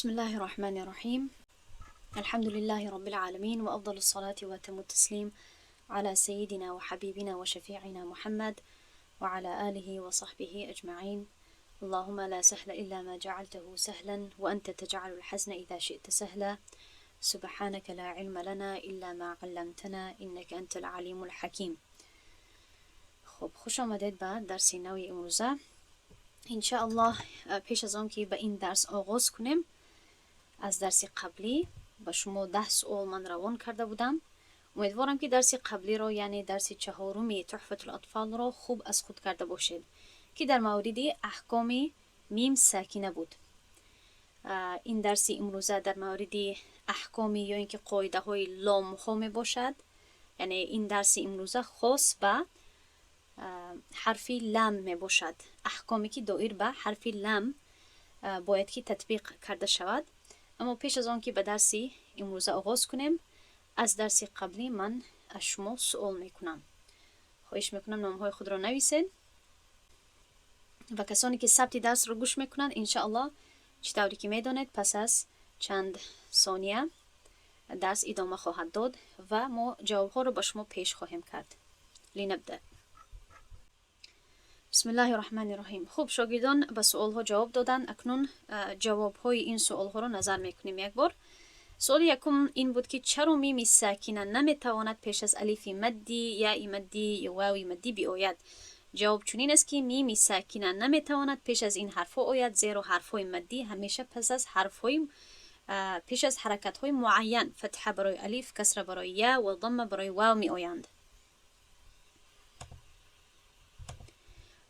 بسم الله الرحمن الرحيم. الحمد لله رب العالمين، وأفضل الصلاة وأتم التسليم على سيدنا وحبيبنا وشفيعنا محمد وعلى آله وصحبه أجمعين. اللهم لا سهل إلا ما جعلته سهلا، وأنت تجعل الحزن إذا شئت سهلا. سبحانك لا علم لنا إلا ما علمتنا إنك أنت العليم الحكيم. خب، خوش آمدید به درس نوی امروزه. انشاءالله پیش از آن که به این درس آغاز کنیم، از درس قبلی به شما 10 سوال من روان کرده بودم. امیدوارم که درس قبلی را، یعنی درس چهارم تحفة الاطفال را خوب از خود کرده باشید که در مورد احکام میم ساکنه بود. این درس امروزه در مورد احکام یا اینکه قاعده های لام ها می باشد. یعنی این درس امروزه خاص به حرف لام می باشد، احکامی که دایر به حرف لام باید که تطبیق کرده شود. اما پیش از آن که به درس امروزه آغاز کنیم، از درس قبلی من از شما سوال میکنم. خواهش میکنم نام های خود را نویسید و کسانی که ثبت درس رو گوش میکنند، انشاءالله چطوری که میدانید، پس از چند ثانیه درس ادامه خواهد داد و ما جواب ها رو به شما پیش خواهیم کرد. لنبدأ. بسم الله الرحمن الرحیم. خب، شاگردان به سوال ها جواب دادن. اکنون جواب های این سوال ها رو نظر میکنیم یک بار. سوال یکم این بود که چرا میم ساکنه نمیتواند پیش از الف مدی، یا مدی یا واو مدی بیاید؟ جواب چنین است که میم ساکنه نمیتواند پیش از این حرف ها آید، زیرا حرف های مدی همیشه پس از حرف های پیش از حرکت های معین، فتحه برای الف، کسره برای یا و ضمه برای واو می آیند.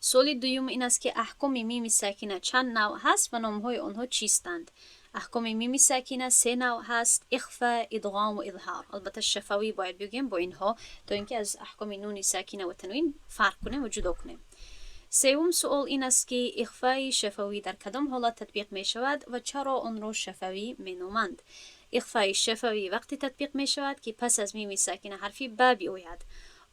سوال دوم این است که احکام میم ساکنه چند نوع هست و نام های آنها چیستند؟ احکام میم ساکنه سه نوع هست: اخفاء، ادغام و اظهار. البته شفوی باید بگیم با اینها تا اینکه از احکام نون ساکنه و تنوین فرق کنیم و جدا کنیم. سوم سوال این است که اخفای شفوی در کدام حالت تطبیق می شود و چرا آن را شفوی می نامند؟ اخفای شفوی وقتی تطبیق می شود که پس از میم ساکنه حرفی با بیاید.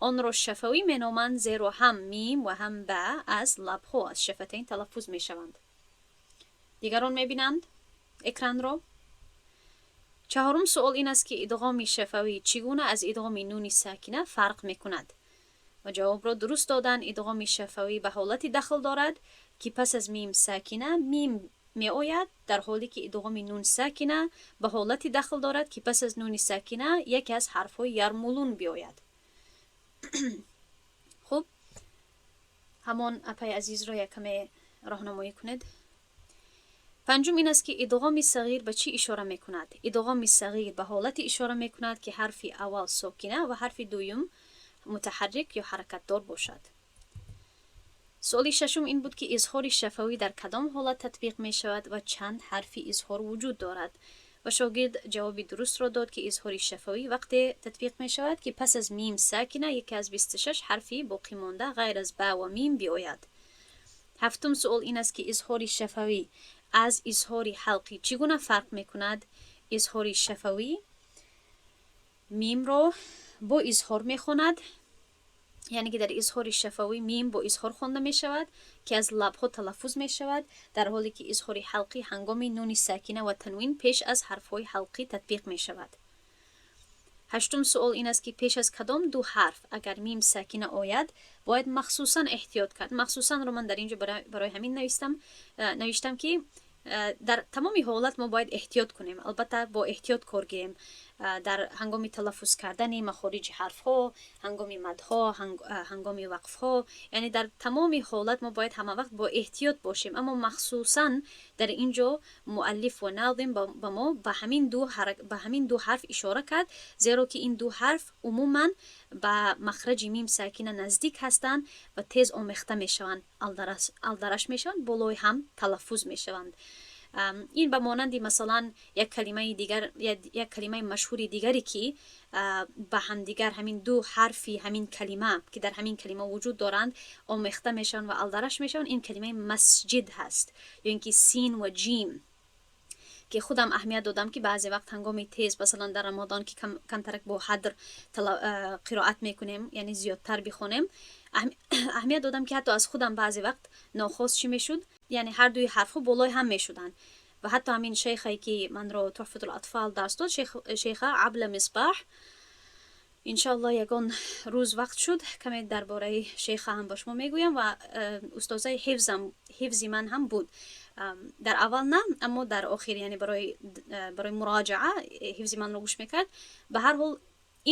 آن را شفوی می نامند زیرا هم میم و هم با از لبها، از شفتین تلفظ می شوند. دیگران می بینند اکران را. چهارم سوال این است که ادغام شفوی چگونه از ادغام نون ساکنه فرق می کند؟ و جواب را درست دادن. ادغام شفوی به حالتی دخل دارد که پس از میم ساکنه میم می آید، در حالی که ادغام نون ساکنه به حالتی دخل دارد که پس از نون ساکنه یکی از حرفهای یرمولون بیاید. خب، همان اپای عزیز را یک کمی راهنمایی کنید. پنجم این است که ادغام صغیر به چی اشاره می کند؟ ادغام صغیر به حالت اشاره می کند که حرف اول ساکنه و حرف دوم متحرک یا حرکت دار باشد. سوال ششم این بود که اظهار شفوی در کدام حالت تطبیق می شود و چند حرف اظهار وجود دارد؟ و شاگرد جواب درست را داد که اظهار شفوی وقتی تطبیق می شود که پس از میم ساکنه یکی از 26 حرفی باقی مانده غیر از با و میم بیاید. هفتم سوال این است که اظهار شفوی از اظهار حلقی چگونه فرق می کند؟ اظهار شفوی میم را با اظهار می خواند، یعنی که در اظهار شفوی میم با اظهار خوانده می شود که از لبها تلفظ می شود، در حالی که اظهار حلقی هنگام نون ساکنه و تنوین پیش از حرفهای حلقی تطبیق می شود. هشتم سوال این است که پیش از کدام دو حرف اگر میم ساکنه آید باید مخصوصا احتیاط کرد؟ مخصوصا رو من در اینجا برای همین نوشتم که در تمام حالت ما باید احتیاط کنیم. البته با احتیاط کار گیریم در هنگام تلفظ کردن مخارج حرف ها، هنگام مدها، هنگام وقف ها، یعنی در تمام حالت ما باید همه وقت با احتیاط باشیم. اما مخصوصا در اینجا مؤلف و ناظم به ما به همین دو حرف اشاره کرد، زیرا که این دو حرف عموما به مخرج میم ساکنه نزدیک هستند و تیز آمیخته میشوند، الدرش میشوند، بالای هم تلفظ میشوند. این به مانند مثلا یک کلمه دیگر، یک کلمه مشهور دیگری که به هم دیگر همین دو حرفی همین کلمه که در همین کلمه وجود دارند آمیخته میشن و الدرش میشن، این کلمه مسجد هست، یا اینکه سین و جیم که خودم اهمیت دادم که بعضی وقت هنگامی تیز، مثلا در رمضان که کمترک با حدر قرائت میکنیم، یعنی زیادتر بخونیم، اهمیت دادم که حتی از خودم بعضی وقت ناخواست چی میشد، یعنی هر دوی حرف ها بالای هم میشدن. ва ҳатто ҳамин шейхе, ки манро Туҳфатул Атфол дарс дод, шейха Абла Мисбаҳ. Иншоалло, ягон рӯз вақт шуд, каме дар бораи шейха ҳам ба шумо мегӯям. Ва устозаи ҳифзам, ҳифзи ман ҳам буд. Дар аввал на, аммо дар охир, яъне барои муроҷаа ҳифзи манро гӯш мекард. Ба ҳар ҳол,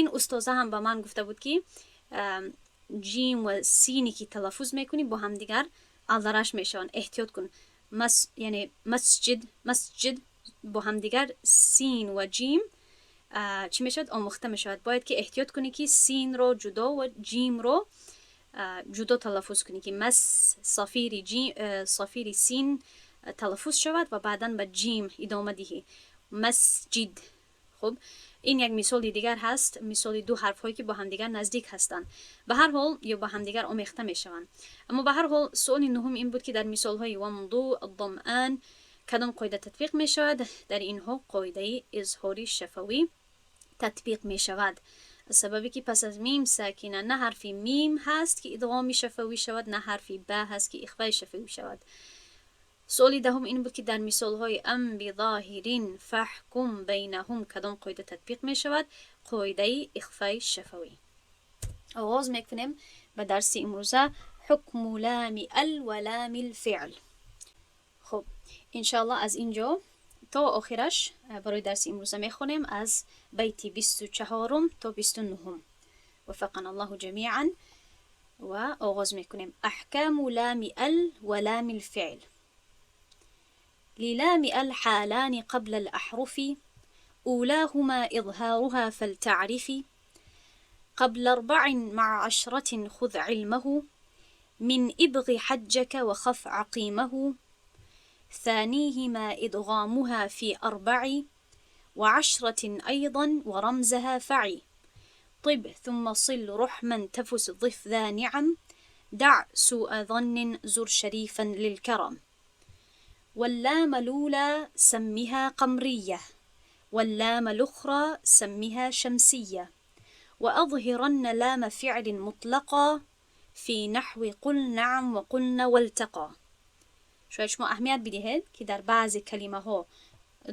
ин устоза ҳам ба ман гуфта буд, ки ҷим ва сине, ки талаффуз мекунӣ, бо ҳамдигар алдараш мешаванд, эҳтиёт кун. Яъне масҷид, масҷид, бо ҳамдигар син ва ҷим чӣ мешавад? Омӯхта мешавад. Бояд ки эҳтиёт кунӣ, ки синро ҷудо ва ҷимро ҷудо талаффуз кунӣ, ки мас сафири сафири син талаффуз шавад ва баъдан ба ҷим идома диҳӣ, масҷид. Хуб, ин як мисоли дигар ҳаст, мисоли ду ҳарфҳое, ки бо ҳамдигар наздик ҳастанд, ба ҳар ҳол, ё ба ҳамдигар омехта мешаванд. Аммо ба ҳар ҳол, суоли нуҳум ин буд, ки дар мисолҳои وامضوا، الظمآن кадом қоида татбиқ мешавад? Дар инҳо қоидаи изҳори шафавӣ татбиқ мешавад, аз сабабе ки пас аз мим сакина на ҳарфи мим ҳаст, ки идғоми шафавӣ шавад, на ҳарфи ба ҳаст, ки ихфаи шафавӣ шавад. Суоли даҳум ин буд, ки дар мисолҳои أم بظاهر فاحكم بينهم кадом қоида татбиқ мешавад? Қоидаи ихфаи шафавӣ. Оғоз мекунем ба дарси имрӯза: حكم لام ال ولام الفعل. Хуб, иншоалло, аз ин ҷо то охираш барои дарси имрӯза мехонем, аз байти 24-ум то 29-ум. وفقنا الله جميعا. Ва оғоз мекунем. أحكام لام ال ولام الفعل. للام ال حالان قبل الأحرف، أولاهما إظهارها فلتعرف، قبل أربع مع 10 خذ علمه، من ابغ حجك وخف عقيمه، ثانيهما إدغامها في 14 أيضا ورمزها فعي، طب ثم صل رحما تفز ضف ذا نعم، دع سوء ظن زر شريفا للكرم. واللام الأولى سمها قمرية، واللام الأخرى سمها شمسية، وأظهرن لام فعل مطلقا في نحو قل نعم وقلن والتقى. شاید شما اهمیت بدهید که در بعضی کلمه ها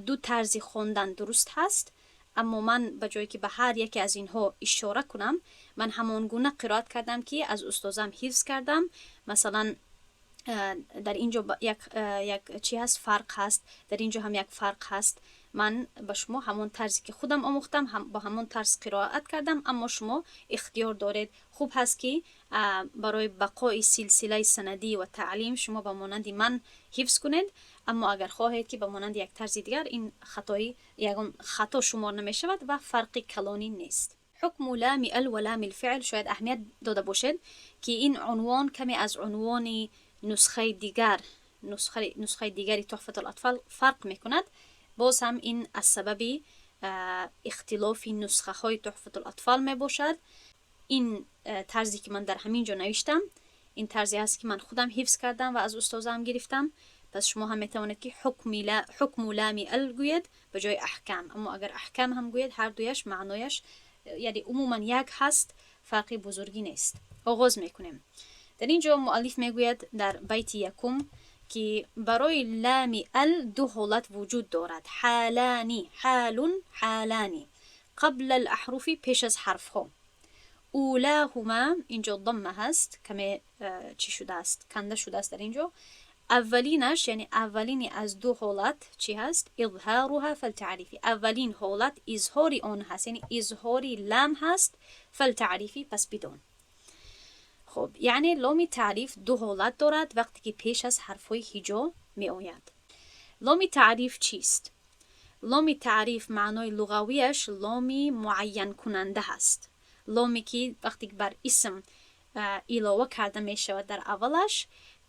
دو طرز خواندن درست هست، اما من به جایی که به هر یکی از اینها اشاره کنم، من همان گونه قرائت کردم که از استادم حفظ کردم. مثلا در اینجا یک چی هست؟ فرق هست. در اینجا هم یک فرق هست. من به شما همون طرزی که خودم آموختم، هم با همون طرز قرائت کردم، اما شما اختیار دارید. خوب هست که برای بقای سلسله سندی و تعلیم شما به مانند من حفظ کنید، اما اگر خواهید که به مانند یک طرز دیگر، این خطایی یگان خطا شمار نمی شود و فرق کلانی نیست. حكم لام ال ولام الفعل. شاید اهمیت داده باشید که این عنوان کمی از عنوان نسخه دیگر نسخه دیگری تحفة الاطفال فرق میکند. باز هم این از سبب اختلاف نسخه های تحفة الاطفال می باشد. این طرزی که من در همین جا نوشتم، این طرزی است که من خودم حفظ کردم و از استادم گرفتم. پس شما هم میتوانید که حكم لام ال گوید به جای احکام. اما اگر احکام هم گوید، هر دویش معنایش یعنی عموما یک هست، فرقی بزرگی نیست. آغاز میکنیم. در اینجا مؤلف میگوید در بیت یکم که برای لام ال دو حالت وجود دارد. حالان، حال، حالان قبل الأحرف، پیش از حرف ها. أولاهما، اینجا ضمه هست، کمی چی شده است؟ کنده شده است در اینجا. اولینش، یعنی اولینی از دو حالت چی هست؟ إظهارها فلتعرف. اولین حالت اظهاری آن هست، یعنی اظهاری لام هست. فلتعرف، پس بدون. خب، یعنی لام تعریف دو حالت دارد وقتی که پیش از حرفهای هجا می آید. لام تعریف چیست؟ لام تعریف معنای لغویش لامی معین کننده هست. لامی که وقتی بر اسم علاوه کرده می شود در اولش،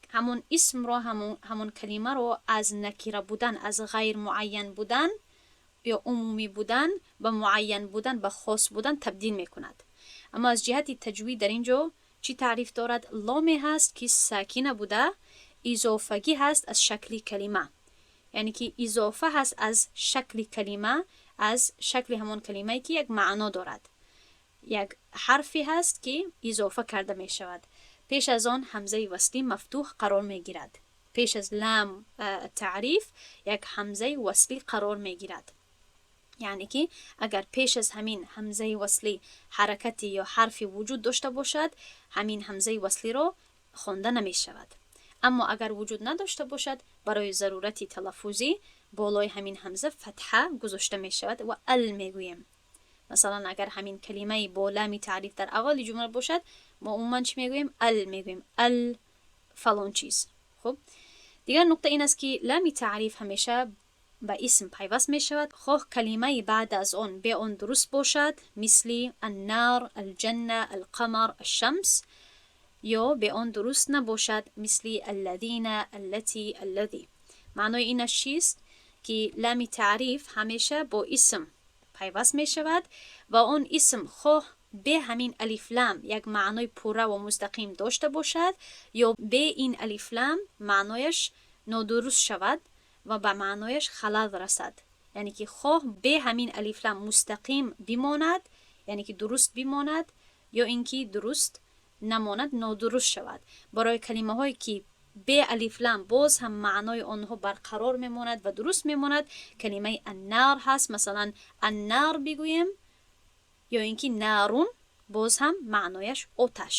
همون اسم را، همون کلمه رو از نکره بودن، از غیر معین بودن یا عمومی بودن به معین بودن، به خاص بودن تبدیل می کند. اما از جهت تجوید در اینجا چی تعریف دارد؟ لامی هست که ساکنه بوده، اضافگی هست از شکل کلمه، یعنی که اضافه هست از شکل کلمه، از شکل همان کلمه که یک معنا دارد. یک حرفی هست که اضافه کرده می شود. پیش از آن همزه وصلی مفتوح قرار می گیرد. پیش از آن همزه وصلی مفتوح قرار می گیرد. Пеш аз лам таъриф як ҳамзаи васлӣ қарор мегирад. Яъне ки агар пеш аз ҳамин ҳамзаи васлӣ ҳаракати ё ҳарфи вуҷуд дошта бошад, ҳамин ҳамзаи васлиро хонда намешавад. Аммо агар вуҷуд надошта бошад, барои зарурати талаффузӣ болои ҳамин ҳамза фатҳа гузошта мешавад ва ал мегӯем. Масалан, агар ҳамин калимаи бо лами таъриф дар аввали ҷумла бошад, мо умуман чӣ мегӯем? Ал мегӯем, ал фалон чиз. Хуб, дигар нуқта ин аст, ки лами таъриф ҳамеша ба исм пайваст мешавад, хоҳ калимаи баъд аз он бе он дуруст бошад, мисли النار، الجنة، القمر، الشمس, ё бе он дуруст набошад, мисли الذين، التي، الذي. Маънои инаш чист? Ки лами таъриф ҳамеша бо исм пайваст мешавад ва он исм хоҳ бе ҳамин алифлам як маънои пурра ва мустақим дошта бошад ё бе ин алифлам маънояш нодуруст шавад ва ба маънояш халал расад. Яъне ки хоҳ бе ҳамин алифлам мустақим бимонад, яъне ки дуруст бимонад, ё ин ки дуруст намонад, нодуруст шавад. Барои калимаҳое ки бе алифлам боз ҳам маънои онҳо барқарор мемонад ва дуруст мемонад, калимаи النار ҳаст. Масалан, النار бигӯем ё ин ки نار, боз ҳам маънояш оташ.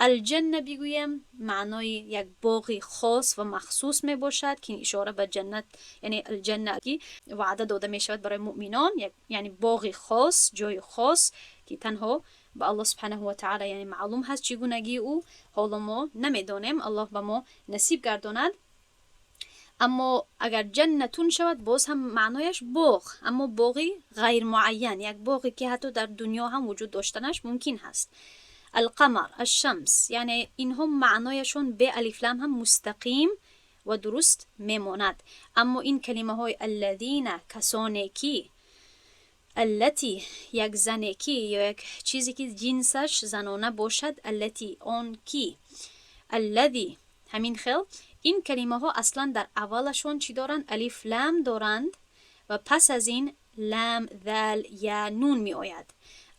الجنة бигӯем, маънои як боғи хос ва махсус мебошад, ки ишора ба ҷаннат, яъне الجنة ки ваъда дода мешавад барои муъминон, яъне боғи хос, ҷои хос, ки танҳо ба Аллоҳ سبحانه وتعالى яъне маълум ҳаст чӣ гунагии ӯ. Ҳоло мо намедонем, Аллоҳ ба мо насиб гардонад. Аммо агар جنة шавад, боз ҳам маънояш боғ, аммо боғи ғайрмуайян, як боғе ки ҳатто дар дунё ҳам вуҷуд доштанаш мумкин ҳаст. القمر، الشمس, яъне инҳо маънояшон бе алифлам ҳам мустақим ва дуруст мемонад. Аммо ин калимаҳои الذين, касоне ки, التي, як зане ки ё як чизе ки ҷинсаш занона бошад, التي, он ки, الذي, ҳамин хел ин калимаҳо аслан дар аввалашон чӣ доранд? Алиф лам доранд ва пас аз ин лам, зал, я, нун меояд.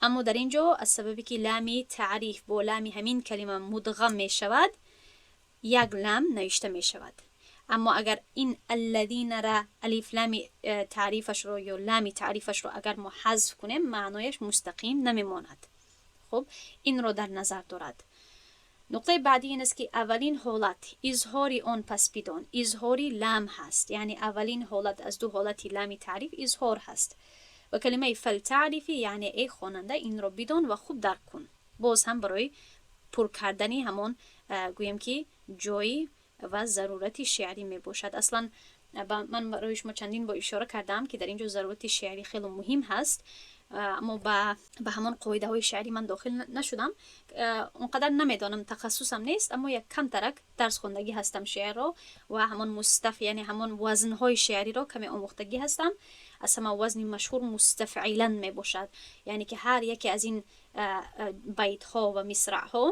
Аммо дар ин ҷо аз сабабе ки лами таъриф бо лами ҳамин калима мудғам мешавад, як лам навишта мешавад. Аммо агар ин الذين ра алиф лами таърифашро ё лами таърифашро агар мо ҳазф кунем, маънояш мустақим намемонад. Хуб, инро дар назар дорад. Нуқтаи баъдӣ ин аст, ки аввалин ҳолат изҳори он пас бидон изҳори лам ҳаст. Яъне аввалин ҳолат аз ду ҳолати лами таъриф изҳор ҳаст ва калимаи فلتعرف, яъне эй хонанда, инро бидон ва хуб дарк кун, боз ҳам барои пур кардани ҳамон, гӯем ки, ҷои ва зарурати шеърӣ мебошад. Аслан ман барои шумо чандин бор ишора кардам, ки дар ин ҷо зарурати шеърӣ хеле муҳим ҳаст, аммо ба ҳамон қоидаҳои шеърӣ ман дохил нашудам, он қадар намедонам, тахассусам нест. Аммо як камтарак дарс хондагӣ ҳастам шеърро ва ҳамон мустаф, яъне ҳамон вазнҳои шеъриро каме омӯхтагӣ ҳастам. Аз ҳама вазни машҳур مستفعلن мебошад, яъне ки ҳар яке аз ин байтҳо ва мисраъҳо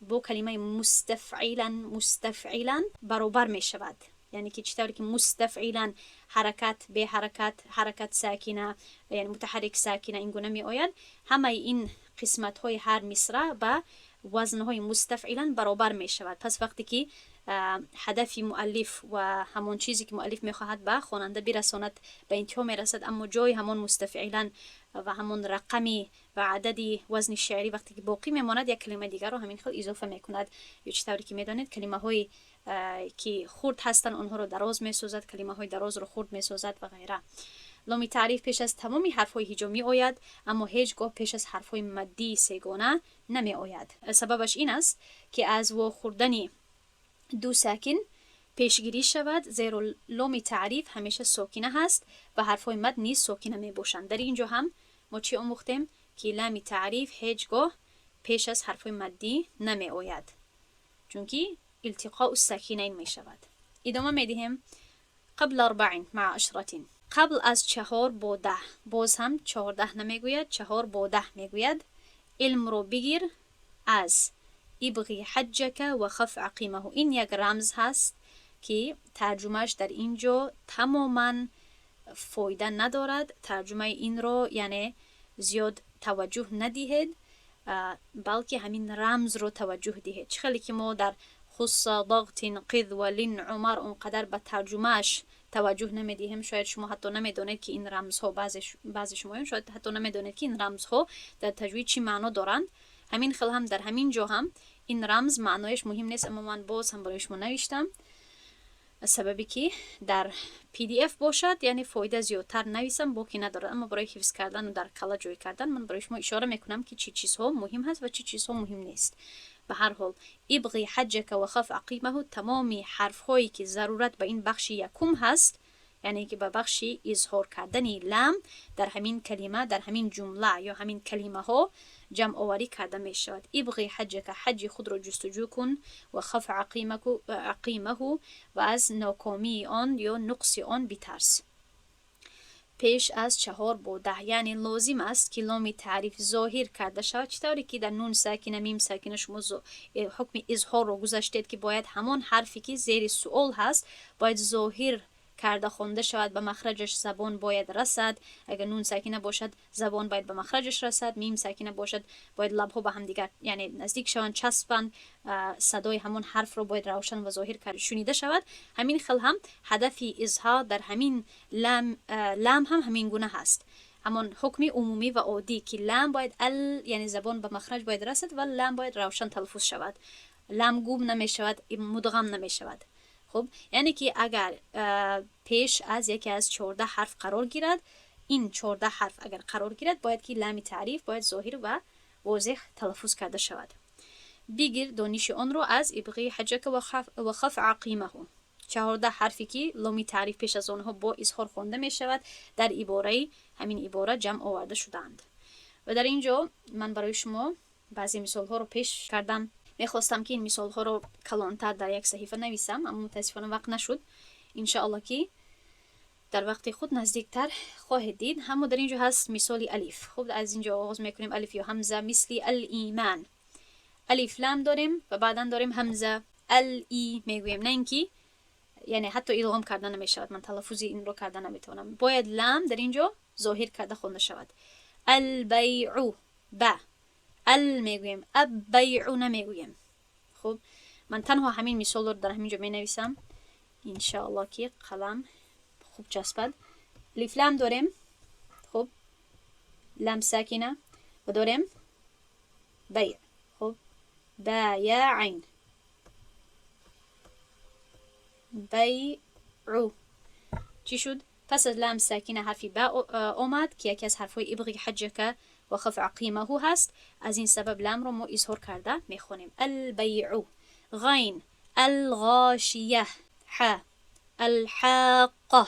бо калимаи مستفعلن، مستفعلن баробар мешавад. Яъне ки чӣ тавре ки مستفعلن ҳаракат, беҳаракат, ҳаракат сакина, яъне متحرك ساکنه, ин гуна меояд. Ҳамаи ин қисматҳои ҳар мисра ба вазнҳои مستفعلن баробар мешавад. Пас вақте ки ҳадафи муаллиф ва ҳамон чизе ки муаллиф мехоҳад ба хонанда бирасонад, ба интиҳо мерасад, аммо ҷои ҳамон مستفعلن ва ҳамон рақами ва адади вазни шеърӣ вақте ки боқӣ мемонад, як калимаи дигарро ҳамин хел изофа мекунад. Ё чӣ тавре ки медонед, калимаҳои ки хурд ҳастанд, онҳоро дароз месозад, калимаҳои дарозро хурд месозад ва ғайра. Ломи таъриф пеш аз тамоми ҳарфҳои ҳиҷо меояд, аммо ҳеҷ гоҳ пеш аз ҳарфҳои маддии сегона намеояд. Сабабаш ин аст, ки аз вохӯрдани ду сакин пешгирӣ шавад, зеро ломи таъриф ҳамеша сокина ҳаст ва ҳарфҳои мад низ сокина мебошанд. Дар ин ҷо ҳам мо чӣ омӯхтем? Ки лами таъриф ҳеҷ гоҳ пеш аз ҳарфҳои маддӣ намеояд, чунки التقاء الساكنين мешавад. Идома медиҳем. قبل أربع مع عشرة, қабл аз чаҳор бо 10. Боз ҳам 14 намегӯяд, чаҳор бо 10 мегӯяд. Илмро бигир аз ابغ حجك وخف عقيمه. Ин як рамз ҳаст, ки тарҷумааш дар ин ҷо тамоман фоида надорад. Тарҷумаи инро яъне зиёд таваҷҷӯҳ надиҳед, балки ҳамин рамзро таваҷҷӯҳ диҳед. Чӣ хеле ки мо дар خص ضغط قذ و لن عمر اونقدر به ترجمهش توجه نمیدهیم. شاید شما حتی نمیدانید که این رمزها، بعضی شما شاید حتی نمیدانید که این رمزها در تجوید چی معنا دارند. همین خل هم در همین جا هم این رمز معنایش مهم نیست، اما من باز هم برای شما نوشتم، سببی که در PDF باشد، یعنی فایده زیادتر نویسم باکی ندارد، اما برای حفظ کردن و در کله جای کردن من برای شما اشاره میکنم که چی چیزها مهم هست و چی چیزها مهم نیست. به هر حال، ابغ حجك وخف عقيمه، تمامی حرف هایی که ضرورت به این بخش یکم هست، یعنی که به بخش اظهار کردن لام در همین کلمه، در همین جمله یا همین کلمه ها جمع آوری کرده می شود. ابغ حجك، حج خود را جستجو کن، وخف عقيمه و از ناکامی آن یا نقص آن بترس. پیش از چهار با 10، یعنی لازم است که لام تعریف ظاهر کرده شود. چطوری که در نون ساکنه، میم ساکنه شما حکم اظهار رو گذاشتید که باید همان حرفی که زیر سوال هست باید ظاهر کرده خوانده شود، به مخرجش زبان باید رسد. اگر نون ساکنه باشد، زبان باید به مخرجش رسد. میم ساکنه باشد، باید لبها به هم دیگر یعنی نزدیک شوند، چسبند، صدای همون حرف رو باید روشن و ظاهر کرد شنیده شود. همین خل هم هدف اظهار در همین لام، لام هم همین گونه هست. همان حکم عمومی و عادی که لام باید ال، یعنی زبان به مخرج باید رسد و لام باید روشن تلفظ شود، لام گم نمی شود، مدغم نمی شود. خب، یعنی که اگر پیش از یکی از 14 حرف قرار گیرد، این 14 حرف اگر قرار گیرد، باید که لام تعریف باید ظاهر و واضح تلفظ کرده شود. بگیر دانش آن رو از ابغ حجك وخف عقيمه. 14 حرفی که لامی تعریف پیش از آنها با اظهار خوانده می شود، در عباره همین عباره جمع آورده شدند. و در اینجا من برای شما بعضی مثال ها رو پیش کردم. میخواستم که این مثال ها رو کلانتر در یک صحیفه نویسم، اما متاسفانه وقت نشد. انشاءالله که در وقت خود نزدیکتر خواهید دید. اما در اینجا هست مثال الف. خب، از اینجا آغاز میکنیم. الف یا همزه، مثل الایمان. الف لام داریم و بعدا داریم همزه، ال ای میگوییم، نه اینکه یعنی حتی ادغام کردن نمیشود. من تلفظ این رو کردن نمیتونم. باید لام در اینجا ظاهر کرده خونده شود. البیع، با ال میگوییم، البیع نمیگوییم. خب، من تنها همین مثال رو در همینجا می نویسم، انشاءالله که قلم خوب چسبد. الف لام داریم، خب، لام ساکنه و داریم بیع. خب، با یا عین، بیع چی شد؟ پس از لام ساکنه حرفی با اومد که یکی از حرفهای ابغ حجك وخف عقيمه هست. از این سبب لام رو ما اظهار کرده میخونیم. البیع. غین، الغاشیه. ح، الحاقه.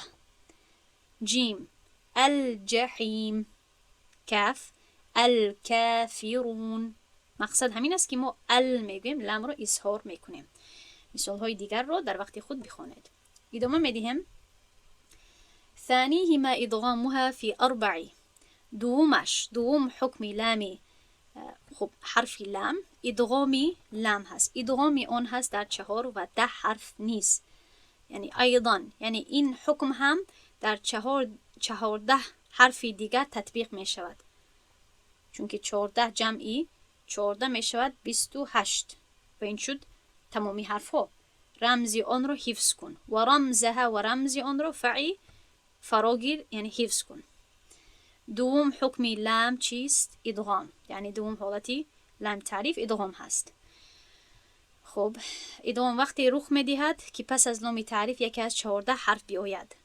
جیم، الجحیم. کاف، الکافرون. مقصد همین است که ما ال میگوییم، لام رو اظهار میکنیم. مثال های دیگر رو در وقت خود بخوانید. ادامه میدهیم. ثانيهما ادغامها في أربع. دومش، دوم حکم لامی، خب، حرف لام، ادغامی لام هست. ادغامی آن هست در چهار و 10 حرف نیست، یعنی ایضا، یعنی این حکم هم در 14 حرف دیگر تطبیق می شود، چون که 14 جمعی 14 می شود 28 و این شد تمامی حرف ها. رمزی آن رو حفظ کن و رمزها و رمزی آن رو فعی فراگیر، یعنی حفظ کن. دوم حکم لام چیست؟ ادغام. یعنی دوم حالتی لام تعریف ادغام هست. خب، ادغام وقتی رخ میدهد که پس از لام تعریف یکی از 14 حرف بیاید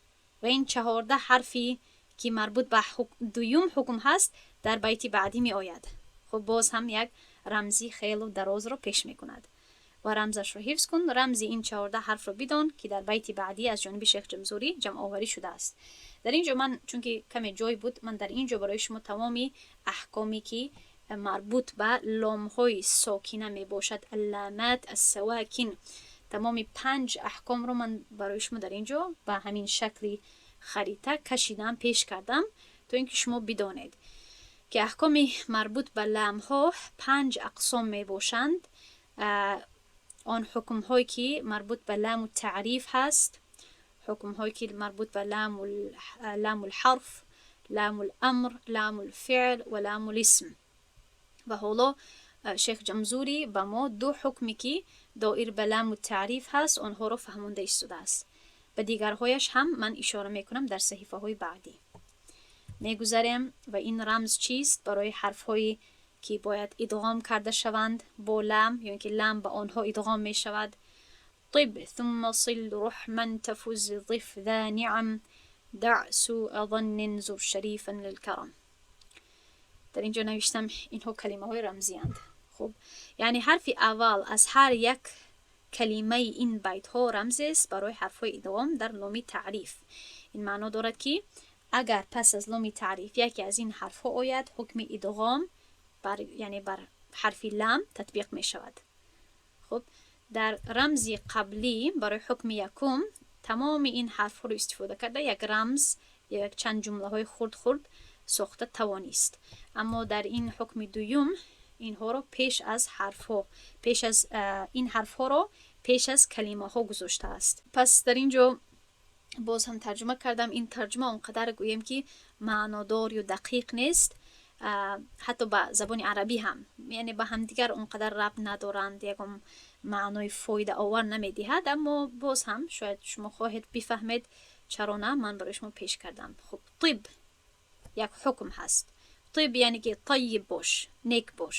و این 14 حرفی که مربوط به دوم حکم هست در بیت بعدی می آید. خب، باز هم یک رمزی خیلی دراز رو پیش می کند و رمزش رو حفظ کن. رمز این 14 حرف رو بدان که در بیت بعدی از جانب شیخ جمزوری جمع آوری شده است. در اینجا من چون که کمی جای بود، من در اینجا برای شما تمامی احکامی که مربوط به لام های ساکنه می باشد، اللامات السواکن، تمام پنج احکام رو من برای شما در اینجا به همین شکلی خریطه کشیدم، پیش کردم تا اینکه شما بدانید که احکام مربوط به لام ها پنج اقسام می باشند. آن حکم هایی که مربوط به لام تعریف هست، حکم هایی که مربوط به لام الحرف، لام الامر، لام الفعل و لام الاسم. و حالا شیخ جمزوری به ما دو حکمی که Доир ба ламу таъриф ҳаст, онҳоро фаҳмонда истодааст. Ба дигарҳояш ҳам ман ишора мекунам дар саҳифаҳои баъдӣ. Мегузарем ва ин рамз чист барои ҳарфҳое ки бояд идғом карда шаванд бо лам ё ин ки лам ба онҳо идғом мешавад. طب ثم صل رحما تفز ضف ذا نعم دع سوء ظن زر شريفا للكرم. Дар инҷо навиштам, инҳо калимаҳои рамзиянд. Хуб, яъне ҳарфи аввал аз ҳар як калимаи ин байтҳо рамзест барои ҳарфҳои идғом дар ломи таъриф. Ин маъно дорад, ки агар пас аз ломи таъриф яке аз ин ҳарфҳо ояд, ҳукми идғом бар, яъне бар ҳарфи лам татбиқ мешавад. Хуб, дар рамзи қаблӣ барои ҳукми якум тамоми ин ҳарфҳоро истифода карда, як рамз ё як чанд ҷумлаҳои хурд хурд сохта тавонист, аммо дар ин ҳукми дуюм инҳоро пеш аз ҳарфҳо, пеш аз ин ҳарфҳоро пеш аз калимаҳо гузоштааст. Пас дар ин ҷо боз ҳам тарҷума кардам. Ин тарҷума он қадар, гӯем ки, маънодор ё дақиқ нест, ҳатто ба забони арабӣ ҳам, яъне ба ҳамдигар он қадар рабт надоранд, ягон маънои фоидаовар намедиҳад, аммо боз ҳам шояд шумо хоҳед бифаҳмед, чаро на, ман барои шумо пеш кардам. Хуб, طب як ҳукм ҳаст. طب яъне ки طيب бош, нек бош.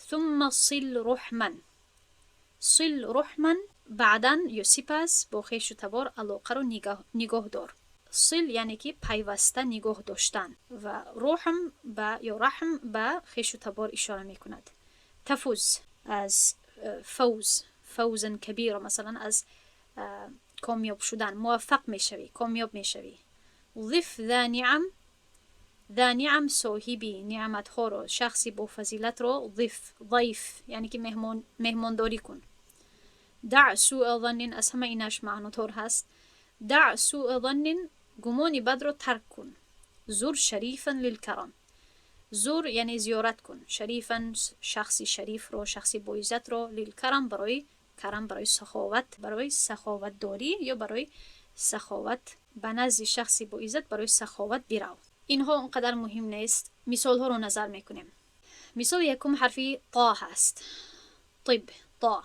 ثم صل رحما، صل رحما, баъдан ё сипас бо хешу табор алоқаро нигоҳ дор. صل яъне ки пайваста нигоҳ доштан ва رحم ба ё رحم ба хешу табор ишора мекунад. تفز аз فوز، فوزا كبيرا, масалан, аз комёб шудан, муваффақ мешавӣ, комёб мешавӣ. ضف ذا نعم، ذا نعم соҳиби неъматҳоро, шахси бофазилатро, ضف ضیف яъне ки меҳмондорӣ кун. دع سوء ظن, аз ҳама инаш маънодор ҳаст. دع سوء ظن, гумони бадро тарк кун. زر شريفا للكرم، زر яъне зиёрат кун, شريفا шахси шарифро, шахси боиззатро, للكرم барои карам, барои саховат, барои саховатдорӣ ё барои саховат, ба назди шахси боиззат барои саховат бирав. Инҳо он қадар муҳим нест. Мисолҳоро назар мекунем. Мисоли якум ҳарфи طا ҳаст. طب طا.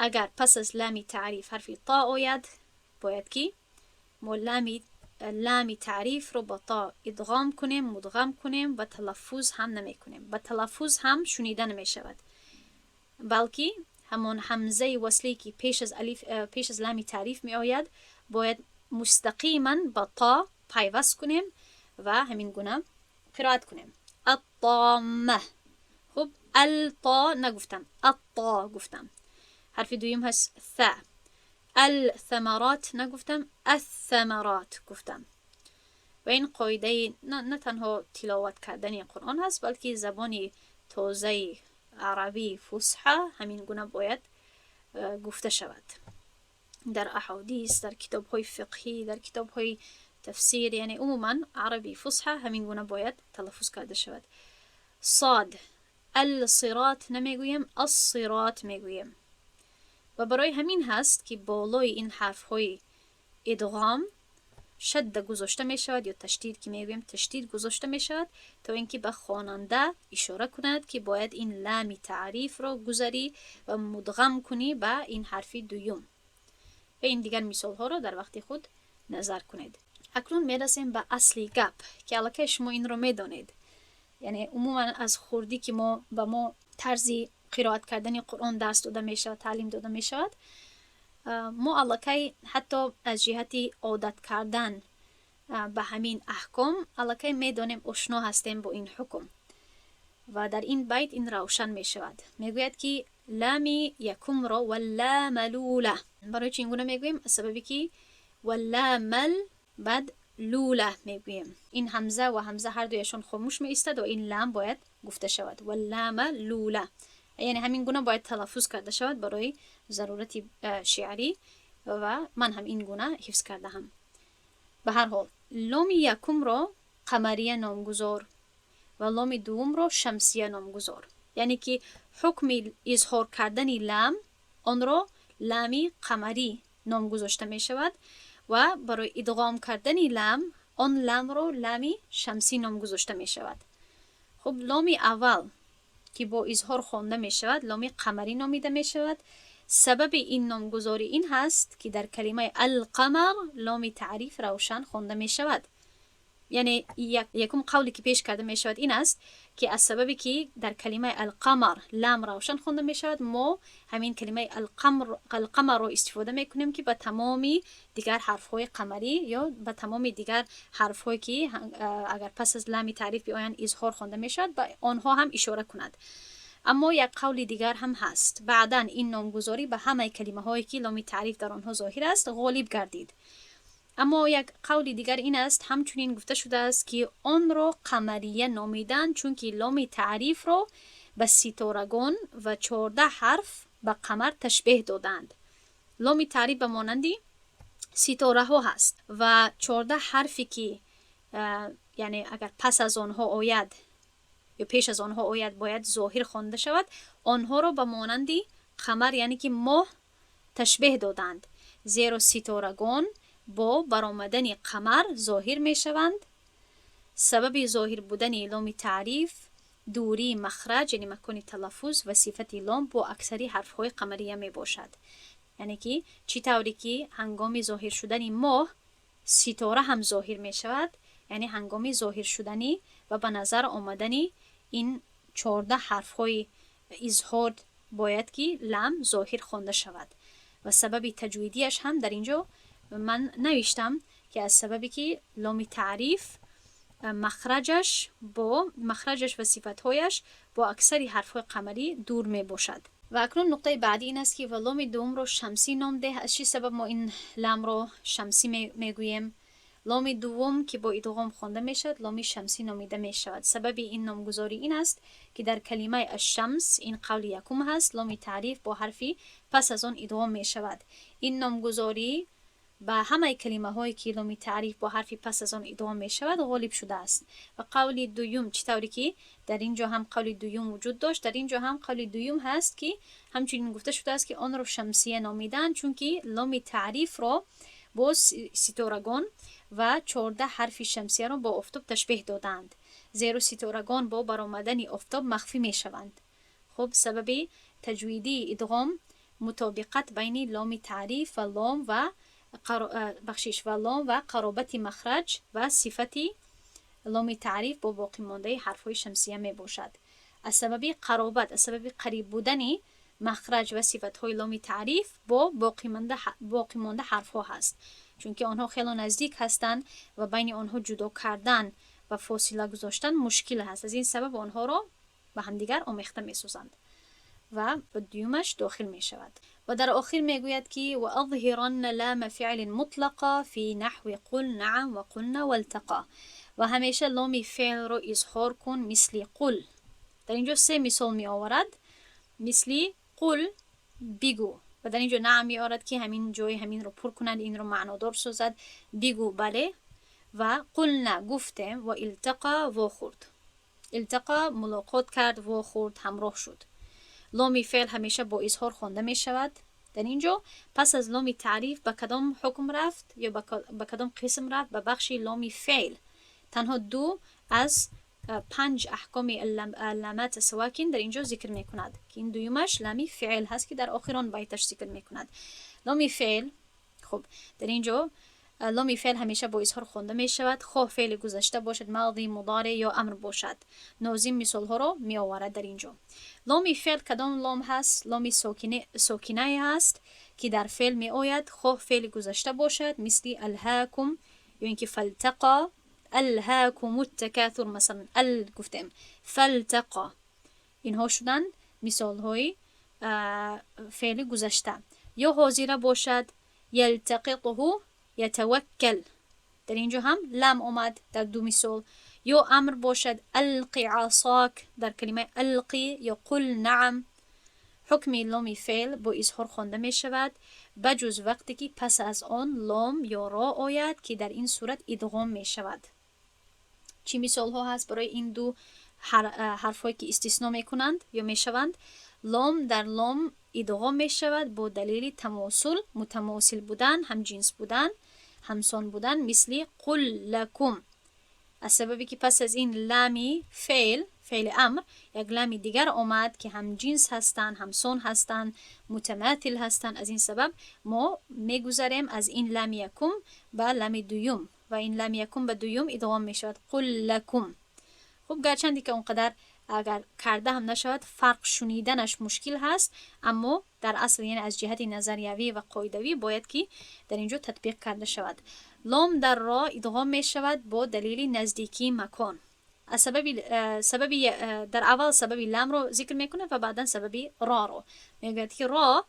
Агар пас аз лами таъриф ҳарфи طا ояд, бояд ки мо лами таърифро ба طا идғом кунем, мудғам кунем ва талаффуз ҳам намекунем, ба талаффуз ҳам шунида намешавад, балки ҳамон ҳамзаи васле ки пеш аз алиф, пеш аз лами таъриф меояд, бояд мустақиман ба طا пайваст кунем ва ҳамин гуна қироат кунем: الطامة. Хуб, الطا нагуфтам, الطا гуфтам. Ҳарфи дуюм ҳаст ثا. الثمرات нагуфтам, الثمرات гуфтам. Ва ин қоидаи на танҳо тиловат кардани Қуръон ҳаст, балки забони тозаи арабии фусҳа ҳамин гуна бояд гуфта шавад. Дар аҳодис, дар китобҳои фиқҳӣ, дар китобҳои тафсир, яъне умуман арабии фусҳа ҳамин гуна бояд талаффуз карда шавад. صاد, الصراط намегӯем, الصراط мегӯем. Ва барои ҳамин ҳаст, ки болои ин ҳарфҳои идғом шадда гузошта мешавад ё ташдид ки мегӯем, ташдид гузошта мешавад, то ин ки ба хонанда ишора кунад, ки бояд ин лами таърифро гузарӣ ва мудғам кунӣ ба ин ҳарфи дуюм. Ва ин дигар мисолҳоро дар вақти худ назар кунед. Акнун мерасем ба асли гап, ки аллакай шумо инро медонед, яъне умуман аз хурдӣ ки мо ба мо тарзи қироат кардани Қуръон дарс дода мешавад, таълим дода мешавад, мо аллакай ҳатто аз ҷиҳати одат кардан ба ҳамин аҳком аллакай медонем, ошно ҳастем бо ин ҳукм. Ва дар ин байт ин равшан мешавад. Мегӯяд, ки лами якумро واللام الأولى. Барои чи ин гуна мегӯем? Аз сабабе ки واللام ال, баъд الأولى мегӯем. Ин ҳамза ва ҳамза ҳар дуяшон хомӯш меистад ва ин лам бояд гуфта шавад. واللام الأولى, яъне ҳамин гуна бояд талаффуз карда шавад барои зарурати шеърӣ ва ман ҳам ин гуна ҳифз кардаам. Ба ҳар ҳол, ломи якумро қамария номгузор ва ломи дуввумро шамсия номгузор, яъне ки ҳукми изҳор кардани лам, онро лами қамарӣ ном гузошта мешавад ва барои идғом кардани лам, он ламро лами шамсӣ ном гузошта мешавад. Хуб, ломи аввал ки ки бо изҳор хонда мешавад, ломи қамарӣ номида мешавад. Сабаби ин номгузорӣ ин ҳаст, ки дар калимаи القمر ломи таъриф равшан хонда мешавад. Яъне якум қавле ки пеш карда мешавад, ин аст, ки аз сабабе ки дар калимаи القمر лам равшан хонда мешавад, мо ҳамин калимаи القمرро истифода мекунем, ки ба тамоми дигар ҳарфҳои қамарӣ ё ба тамоми дигар ҳарфҳое, ки агар пас аз лами таъриф биоянд, изҳор хонда мешавад, ба онҳо ҳам ишора кунад. Аммо як қавли дигар ҳам ҳаст. Баъдан ин номгузорӣ ба ҳамаи калимаҳое, ки ломи таъриф дар онҳо зоҳир аст, ғолиб гардид. Аммо як қавли дигар ин аст: ҳамчунин гуфта шудааст, ки онро қамария номиданд, чунки ломи таърифро ба ситорагон ва 14 ҳарф ба қамар ташбеҳ доданд. Ломи таъриф ба монанди ситораҳо ҳаст ва 14 ҳарфе, ки яъне агар пас аз онҳо ояд ё пеш аз онҳо ояд, бояд зоҳир хонда шавад, онҳоро ба монанди қамар, яъне ки моҳ, ташбеҳ доданд, зеро ситорагон бо баромадани қамар зоҳир мешаванд. Сабаби зоҳир будани ломи таъриф дурии махраҷ, яъне макони талаффуз, ва сифати лом бо аксари ҳарфҳои қамария мебошад. Яъне ки чӣ тавре ки ҳангоми зоҳир шудани моҳ ситора ҳам зоҳир мешавад, яъне ҳангоми зоҳир шудани ва ба назар омадани ин 14 ҳарфҳои изҳор бояд ки лам зоҳир хонда шавад. Ва сабаби таҷвидиаш ҳам дар ин ҷо ман навиштам, ки аз сабабе ки ломи таъриф махраҷаш бо махраҷаш ва сифатҳояш бо аксари ҳарфҳои қамарӣ дур мебошад. Ва акнун нуқтаи баъдӣ ин аст, ки ва ломи дуввумро шамсӣ ном деҳ. Аз чӣ сабаб мо ин ламро шамсӣ мегӯем? Ломи дуввум, ки бо идғом хонда мешавад, ломи шамсӣ номида мешавад. Сабаби ин номгузорӣ ин аст, ки дар калимаи الشمس, ин қавли якум ҳаст, ломи таъриф бо ҳарфи пас аз он идғом мешавад. Ин номгузорӣ ба ҳамаи калимаҳое, ки ломи таъриф бо ҳарфи пас аз он идғом мешавад, ғолиб шудааст. Ва қавли дуюм, чӣ тавре ки дар ин ҷо ҳам қавли дуюм вуҷуд дошт, дар ин ҷо ҳам қавли дуюм ҳаст, ки ҳамчунин гуфта шудааст, ки онро шамсия номиданд, чунки ломи таърифро бо ситорагон ва 14 ҳарфи шамсияро бо офтоб ташбеҳ додаанд, зеро ситорагон бо баромадани офтоб махфӣ мешаванд. Хуб, сабаби таҷвидии идғом мутобиқат байни ломи таъриф ва лом ва, бахшиш, ва лом ва қаробати махраҷ ва сифати ломи таъриф бо боқимондаи ҳарфҳои шамсия мебошад. Аз сабаби қаробат, аз сабаби қариб будани махраҷ ва сифатҳои ломи таъриф бо боқимонда ҳарфҳо ҳаст, чунки онҳо хело наздик ҳастанд ва байни онҳо ҷудо кардан ва фосила гузоштан мушкил ҳаст. Аз ин сабаб онҳоро ба ҳамдигар омехта месозанд ва ба дуюмаш дохил мешавад. Ва дар охир мегӯяд, ки وأظهرن لام فعل مطلقا في نحو قل نعم وقلنا والتقى. Ва ҳамеша ломи феълро изҳор кун, мисли قل. Дар ин ҷо се мисол меоварад, мисли قل, бигӯ, ва дар ин ҷо نعم меорад, ки ҳамин ҷои ҳаминро пур кунад, инро маънодор созад. Бигӯ бале, ва قلنا, гуфтем, ва التقى, вохӯрд. التقى, мулоқот кард, вохӯрд, ҳамроҳ шуд. Ломи феъл ҳамеша бо изҳор хонда мешавад. Дар ин ҷо пас аз ломи таъриф ба кадом ҳукм рафт ё ба кадом қисм рафт? Ба бахши ломи феъл. Танҳо ду аз панҷ аҳкоми لامات السواکن дар ин ҷо зикр мекунад, ки ин дуюмаш лами феъл ҳаст, ки дар охирон байташ зикр мекунад ломи феъл. Хуб, дар ин ҷо ломи феъл ҳамеша бо изҳор хонда мешавад, хоҳ феъли гузашта бошад, ماضي, مضارع ё амр бошад. Нозим мисолҳоро меоварад. Дар ин ҷо ломи феъл кадом лом ҳаст? Ломи сокинае ҳаст, ки дар феъл меояд, хоҳ феъли гузашта бошад, мисли ألهاكم ё ин ки فالتقى, ألهاكم التكاثر масалан, ال гуфтем, فالتقى. Инҳо шуданд мисолҳои феъли гузашта. Ё ҳозира бошад, يلتقطه, يتوكل. Дар ин ҷо ҳам лам омад дар ду мисол. Ё амр бошад, ألق عصاك, дар калимаи ألق ё قل نعم. Ҳукми ломи феъл бо изҳор хонда мешавад, ба ҷуз вақте ки пас аз он лом ё ро ояд, ки дар ин сурат идғом мешавад. Чӣ мисолҳо ҳаст барои ин ду ҳарфҳое, ки истисно мекунанд ё мешаванд? Лом дар лом идғом мешавад бо далели тамосул, мутамосил будан, ҳамҷинс будан, ҳамсон будан, мисли قل لكم. Аз сабабе ки пас аз ин лами феъл, феъли амр, як лами дигар омад, ки ҳам ҷинс ҳастанд, ҳамсон ҳастанд, мутаматил ҳастанд, аз ин сабаб мо мегузарем аз ин лами якум ба лами дуюм ва ин лами якум ба дуюм идғом мешавад: قل لكم. Хуб, гарчанде ки он қадар агар карда ҳам нашавад, фарқ шуниданаш мушкил ҳаст, аммо дар асл, яъне аз ҷиҳати назариявӣ ва қоидавӣ, бояд ки дар ин ҷо татбиқ карда шавад. Лом дар ро идғом мешавад бо далели наздикии макон. Аз сабаби дар аввал сабаби ламро зикр мекунад ва баъдан сабаби роро мегӯяд, ки ро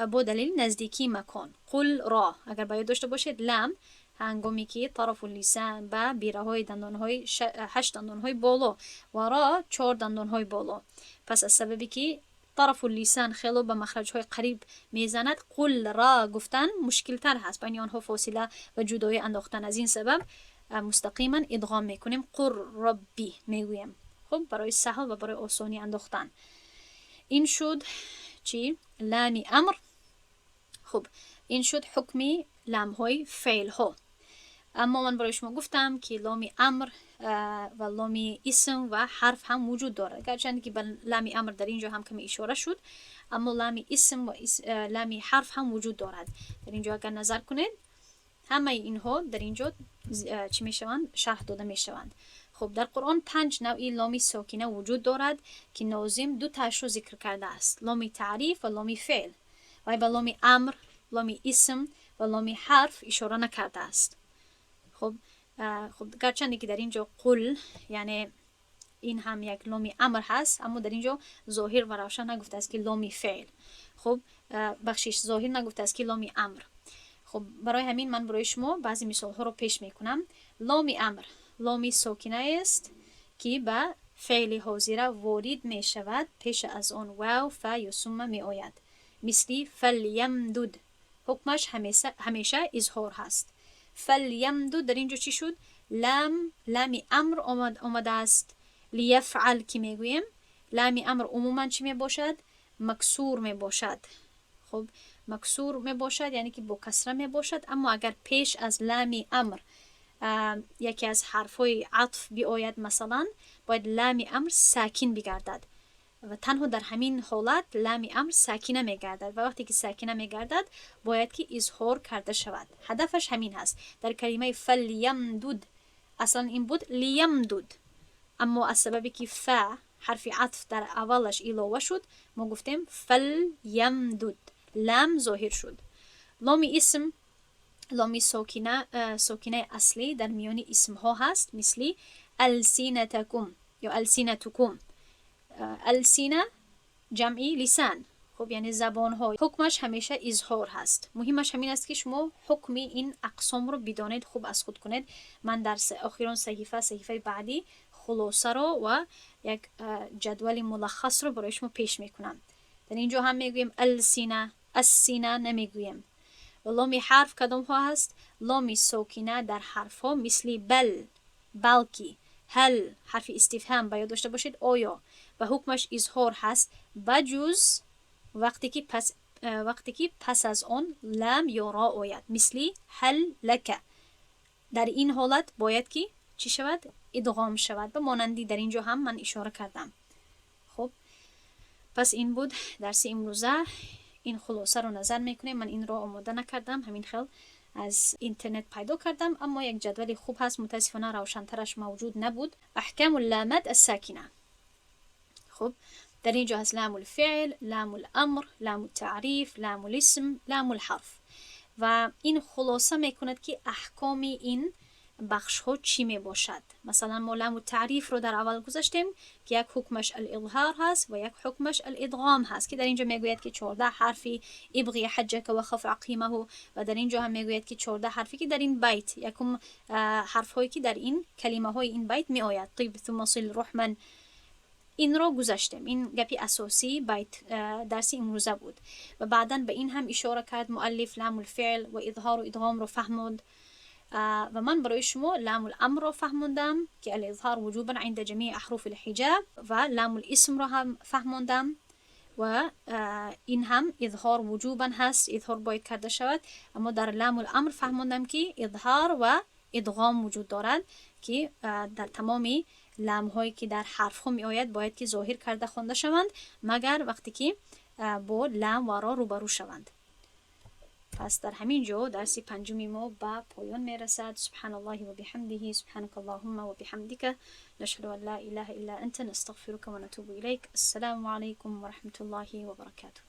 бо далели наздикии макон. قل را, агар ба ёд дошта бошед, лам ҳангоме ки طرف اللسان ба бираҳои дандонҳои, ҳашт дандонҳои боло ва ро чор дандонҳои боло. Пас аз сабабе ки طرف اللسان хело ба махраҷҳои қариб мезанад, قل را гуфтан мушкилтар ҳаст, байни онҳо фосила ва ҷудоӣ андохтан. Аз ин сабаб мустақиман идғом мекунем, قل رب мегӯем. Хуб, барои саҳл ва барои осонӣ андохтан. Ин шуд чӣ? Лами амр. Хуб, ин шуд ҳукми ламҳои феълҳо. Аммо ман барои шумо гуфтам, ки ломи амр ва ломи исм ва ҳарф ҳам вуҷуд дорад. Гарчанде ки ба лами амр дар ин ҷо ҳам каме ишора шуд, аммо лами исм ва лами ҳарф ҳам вуҷуд дорад. Дар ин ҷо агар назар кунед, ҳамаи инҳо дар ин ҷо чӣ мешаванд? Шарҳ дода мешаванд. Хуб, дар Қуръон панҷ навъи ломи сокина вуҷуд дорад, ки нозим ду таашро зикр кардааст: ломи таъриф ва ломи феъл. Вай ба ломи амр, ломи исм ва ломи ҳарф ишора накардааст. Хуб, гарчанде ки дар ин ҷо قل, яъне ин ҳам як ломи амр ҳаст, аммо дар ин ҷо зоҳир ва равшан нагуфтааст, ки ломи феъл. Хуб, бахшиш, зоҳир нагуфтааст, ки ломи амр. Хуб, барои ҳамин ман барои шумо баъзе мисолҳоро пеш мекунам. Ломи амр ломи сокинаест, ки ба феъли ҳозира ворид мешавад, пеш аз он вав, фа ё сумма меояд, мисли فليمدد. Ҳукмаш ҳамеша изҳор ҳаст. فليمدد, дар ин ҷо чӣ шуд? Лам, лами амр омадааст. ليفعل ки мегӯем, лами амр умуман чӣ мебошад? Максур мебошад. Хуб, максур мебошад, яъне ки бо касра мебошад. Аммо агар пеш аз лами амр яке аз ҳарфҳои атф биояд, масалан, бояд лами амр сакин бигардад ва танҳо дар ҳамин ҳолат лами амр сакина мегардад ва вақте ки сакина мегардад, бояд ки изҳор карда шавад. Ҳадафаш ҳамин ҳаст. Дар калимаи فليمدد аслан ин буд ليمدد, аммо аз сабабе ки фа, ҳарфи атф, дар аввалаш илова шуд, мо гуфтем فليمدد, лам зоҳир шуд. Ломи исм ломи сокина, сокинаи аслӣ дар миёни исмҳо ҳаст, мисли ألسنتكم ё ألسنتكم. ألسنة ҷамъи لسان, хуб, яъне забонҳо. Ҳукмаш ҳамеша изҳор ҳаст. Муҳимаш ҳамин аст, ки шумо ҳукми ин ақсомро бидонед, хуб аз худ кунед. Ман дар охирон саҳифа, саҳифаи баъдӣ, хулосаро ва як ҷадвали мулаххасро барои шумо пеш мекунам. Дар ин ҷо ҳам мегӯем ألسنة, السنة намегӯем. Ломи ҳарф кадомҳо ҳаст? Ломи сокина дар ҳарфҳо, мисли بل, балки, هل, ҳарфи истифҳам, ба ёд дошта бошед, оё, ва ҳукмаш изҳор ҳаст, ба ҷуз вақте ки пас аз он лам ё ро ояд, мисли هل لك. Дар ин ҳолат бояд ки чӣ шавад? Идғом шавад, ба монанди дар ин ҷо ҳам ман ишора кардам. Хуб, пас ин буд дарси имрӯза. Ин хулосаро назар мекунем. Ман инро омода накардам, ҳамин хел аз интернет пайдо кардам, аммо як ҷадвали хуб ҳаст. Мутаассифона, равшантараш мавҷуд набуд. أحكام اللامات الساكنة. Хуб, дар ин ҷо ҳаст لام الفعل, لام الأمر, لام التعريف, لام الاسم, لام الحرف ва ин хулоса мекунад, ки аҳкоми ин бахшҳо чӣ мебошад. Масалан, мо لام التعريف ро дар аввал гузаштем, ки як ҳукмаш الإظهار ҳаст ва як ҳукмаш الإدغام ҳаст, ки дар ин ҷо мегӯяд, ки 14 ҳарфи ابغ حجك وخف عقيمه ва дар ин ҷо ҳам мегӯяд, ки 14 ҳарфе ки дар ин байт, якум ҳарфҳое ки дар ин калимаҳои ин байт меояд, طب ثم صل رحما, инро гузаштем. Ин гапи асосии байт дарси имрӯза буд ва баъдан ба ин ҳам ишора кард муаллиф, لام الفعل ва изҳору идғомро фаҳмонд ва ман барои шумо لام الأمر ро фаҳмондам, ки الإظهار وجوبا عند جميع أحرف الهجاء, ва لام الاسم ро ҳам фаҳмондам ва ин ҳам إظهار وجوبا ҳаст, изҳор бояд карда шавад. Аммо дар لام الأمر фаҳмондам, ки изҳор ва идғом вуҷуд дорад, ки дар тамоми ламҳое, ки дар ҳарфҳо меояд, бояд ки зоҳир карда хонда шаванд, магар вақте ки бо лам ва ро рӯбарӯ шаванд. Пас дар ҳамин ҷо дарси панҷуми мо ба поён мерасад. سبحان الله وبحمده، سبحانك اللهم وبحمدك، نشهد أن لا إله إلا أنت، نستغفرك ونتوب إليك. السلام عليكم ورحمة الله وبركاته.